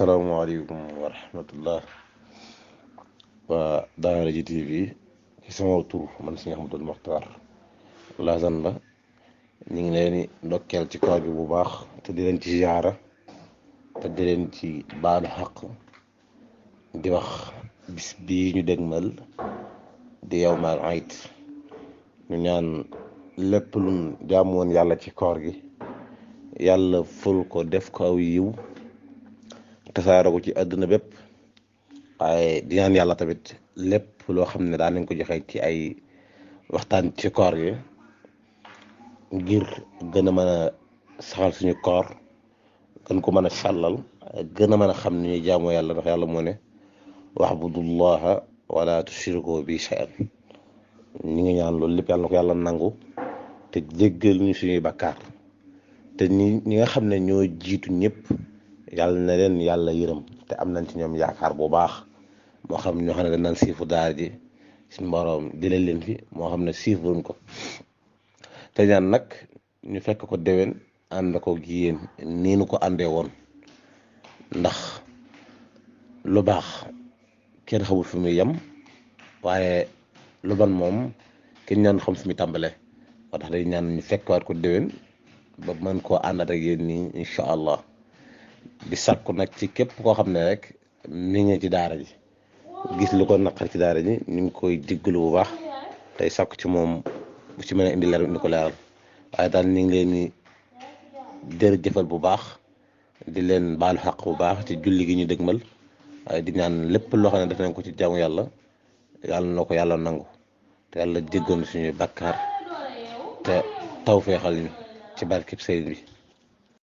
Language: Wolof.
asalaamaaleykum wa rahmatullah waa Daara J TV ci sama tur man Sëñ Ahmadul Moxtaar Lassane la ñu ngi leen di ndokkeel ci koor gi bu baax te di leen ci ziyaara te di leen ci baalu xaq di wax bis bii ñu dégmal di yawmal iid ñu ñaan lépp luñ jaamu woon yàlla ci koor gi yàlla ful ko def ko aw yiw tasaare ko ci àdduna bépp waaye di ñaan yàlla tamit lépp loo xam ne daan nañ ko joxe ci ay waxtaan ci koor gi ngir gën a mën a saxal suñu koor gën ko mën a sàllal gën a mën a xam ni ñuy jaamoo yàlla ndax yàlla moo ne wa'budullaha wala tushriku bi shay'an ñi ngi ñaan loolu lépp yàlla na ko yàlla nangu te jéggal ñu suñuy bakkaar te ñi nga xam ne ñoo jiitu ñëpp yàlla na leen yàlla yërëm te am nañ ci ñoom yaakaar bu baax moo xam ñoo xam ne dañ naan siifu daara ji suñu borom jëlee leen fi moo xam ne siifuruñ ko te ñaan nag ñu fekk ko déwén ànd ko gi yéen nii nu ko àndee woon ndax lu baax kenn xamul fi muy yem waaye lu ban moom kenn ñaan xam fi muy tàmbalee moo tax day ñaan ñu fekkwaat ko déwén ba mën koo àndat ak yéen nii incha allah di sàkku nag ci képp koo xam ne rek mi ngi ci daara ji gis lu ko naqar ci daara ji ñu ngi koy jéggalu bu baax tey sàkku ci moom bu ci mën a indi leer indi ko leeral waaye daal ñu ngi leen di jërëjëfal bu baax di leen baalu xaq bu baax ci julli gi ñu dëgmal waaye di ñaan lépp loo xam ne def nañ ko ci jaamu yàlla yàlla na ko yàlla nangu te yàlla jéggoon suñuy bakkaar te tawfeexal ñu ci barkeb sëriñ bi